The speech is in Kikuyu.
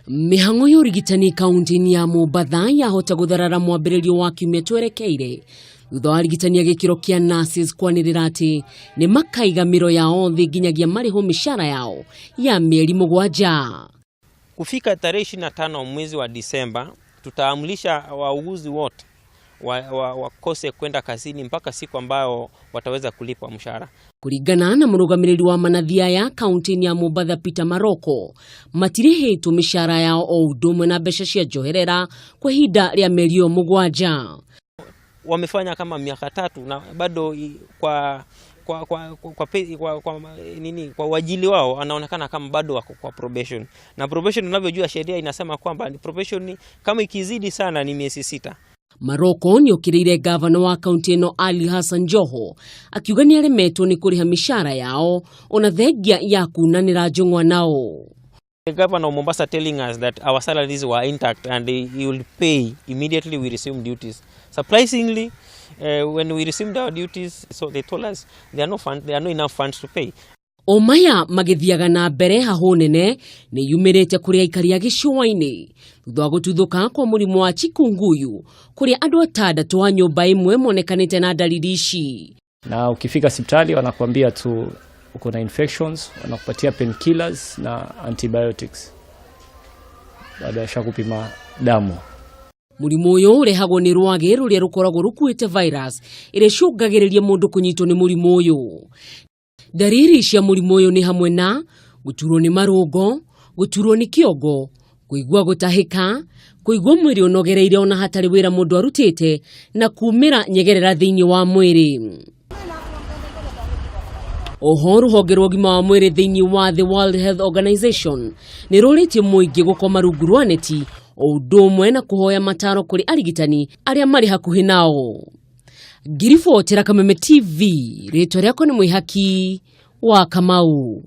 Mĩhang'o ya ũrigitani kaunti-inĩ ya Mombatha yahota gũtharara mwambĩrĩrio wa kiumia twerekeire thutha wa arigitani a gĩkĩro kĩa nurses kwanĩrĩra atĩ nĩ makaiga mĩro yao thĩ nginyagia marĩhwo mĩcara yao ya mĩeri mũgwanja. Kufika tarehe 25 mwezi wa Disemba, tutaamrisha wauguzi wote wakose wa kwenda kazini mpaka siku ambayo wataweza kulipwa mshahara. Kũringana na mũrũgamĩrĩri wa manathi aya kaunti-inĩ ya Mombatha Peter Maroko, matirĩhĩtwo mĩcara yao o ũndũ ũmwe na mbeca cia njoherera kwa ihinda rĩa mĩeri ĩyo mũgwanja. Wamefanya kama miaka 3 na bado kwa kwa kwa kwa, kwa, kwa, nini kwa uajili wao anaonekana kama bado wako kwa probation. Na probation, unavyojua sheria inasema kwamba ni probation kama ikizidi sana ni miezi 6. Maroko nĩ okĩrĩire gavana wa kaunti ĩno Ali Hassan Joho akiuga nĩ aremetwo nĩ kũrĩha mĩcara yao ona thengia ya kunanĩra njũng'wa nao. The governor of Mombasa telling us that our salaries were intact and he will pay immediately we resume duties. Surprisingly, when we resumed our duties, so they told us there are no fund, there are no enough funds to pay. O maya magĩthiaga na mbere hahũ nene nĩ yumĩrĩte kũrĩ aikari a gĩcũa-inĩ thutha wa gũtuthũka kwa mũrimũ wa chikungunya kũrĩa andũ atandatũ a nyũmba ĩmwe monekanĩte na dalili ici. Na ukifika hospitali wanakuambia tu uko na infections, wanakupatia painkillers na antibiotics baada ya kupima damu. Mũrimũ ũyũ ũrehagwo nĩ rwagĩ rũrĩa rũkoragwo rũkuĩte virus ĩrĩa ĩcũngagĩrĩria mũndũ kũnyitwo nĩ mũrimũ ũyũ. Ndariri cia mũrimũ ũyũ nĩ hamwe na gũturwo nĩ marũngo, gũturwo nĩ kĩongo, kũigua gũtahĩka, kũigua mwĩrĩ ũnogereire ona hatarĩ wĩra mũndũ arutĩte na kumĩra nyegerera thĩinĩ wa mwĩrĩ. Oho rũhonge rwa ũgima wa mwĩrĩ thĩinĩ wa The World Health Organization nĩ rũrĩtie mũingĩ gũkoma rungu rwa neti o ũndũ ũmwe na kũhoya mataro kũrĩ arigitani arĩa marĩ hakuhĩ nao. Ngiribotera Kameme TV, rĩtwa rĩakwa nĩ Mwĩhaki wa Kamau.